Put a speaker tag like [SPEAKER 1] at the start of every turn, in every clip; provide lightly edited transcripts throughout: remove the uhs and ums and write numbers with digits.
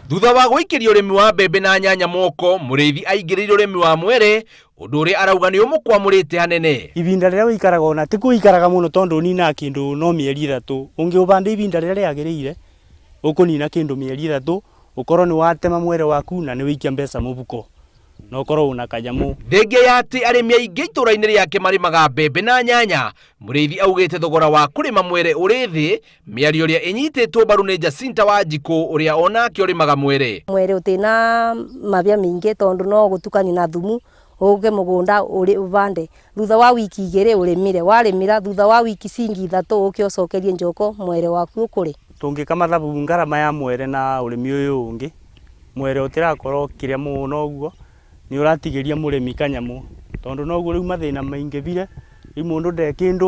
[SPEAKER 1] Thutha wa gũikĩria ũrĩmi wa mbembe na nyanya moko, Mũrĩithi aingĩrĩire ũrĩmi wa mwere, ũndũ ũrĩa arauga nĩ ũmũkwamũrĩte hanene.
[SPEAKER 2] Ibinda rĩrĩa ũikaraga ona ti kũikaraga mũno tondũ ũninaga kĩndũ no mĩeri ĩthatũ. Ũngĩũbanda ibinda rĩrĩa rĩagĩrĩire, ũkũnina kĩndũ mĩeri ĩthatũ, ũkorwo nĩ watema mwere waku na nĩ waikia mbeca mũbuko, na ũkorwo wĩna kanyamũ.
[SPEAKER 1] Thengia ya atĩ arĩmi aingĩ itũũra-inĩ rĩake marĩmaga mbembe na nyanya, Mũrĩithi augĩte thogora wa kũrĩma mwere ũrĩ thĩ, mĩario ĩrĩa ĩnyitĩtwo mbaru nĩ Jacinta Wanjikũ ũrĩa onake ũrĩmaga mwere.
[SPEAKER 3] Mwere ũtĩna mabia maingĩ tondũ no gũtukania na thumu ũke mũgũnda ũbande thutha wa wiki igĩrĩ ũrĩmĩre, warĩmĩra thutha wa wiki cingi ithatũ ũke ũcokerie njoko mwere waku ũkũre.
[SPEAKER 2] Tũngĩka mathabu ngarama ya mwere na ũrĩmi ũyũ ũngĩ, mwere ũtirakorwo ũkĩrĩa mũno ũguo, nĩ ũratigĩria mũrĩmi kanyamũ, tondũ noguo rĩu mathĩna maingĩbire, rĩu mũndũ nde kĩndũ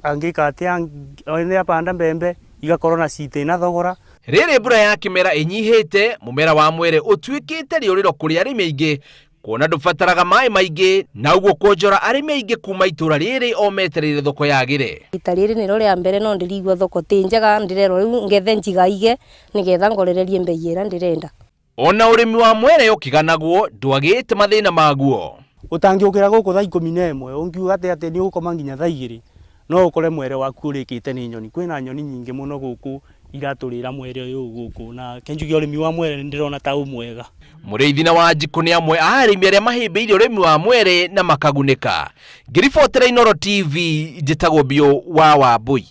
[SPEAKER 2] angĩka atĩa, nĩ abanda mbembe igakorwo na citina thogora.
[SPEAKER 1] Rĩrĩ mbura ya kĩmera ĩnyihĩte, mũmera wa mwere ũtuĩkĩte rĩũrĩro kũrĩ arĩmi aingĩ kuona ndũbataraga maĩ maingĩ na ũguo kuonjora arĩmi aingĩ kuma itũra rĩrĩ o metereire thoko yagĩre.
[SPEAKER 3] Rita rĩrĩ nĩrĩo rĩa mbere no ndĩrigua thoko ti njega, ndĩrerwo rĩu ngethe njigaige nĩgetha ngorererie mbei ĩrĩa ndĩrenda.
[SPEAKER 1] Ona ũrĩmi wa mwere ũkĩganagwo ndwagĩte mathĩna maguo.
[SPEAKER 2] Ũtangĩũkĩra gũkũ thaa 11 ũngiuga atĩ atĩ nĩ ũgũkoma nginya thaa 2 no ũkore mwere waku ũrĩkĩte nĩ nyoni. Kwĩna nyoni nyingĩ mũno gũkũ iratũrĩra mwere ũyũ gũkũ na reke njuge ũrĩmi wa mwere nĩ ndĩrona ta wĩ mwega.
[SPEAKER 1] Mũrĩithi na Wanjikũ nĩ amwe a arĩmi arĩa mahĩmbĩirie ũrĩmi wa mwere na makagunĩka. Ngĩribotera Inooro TV, njĩtagwo Biũ wa Wambũi.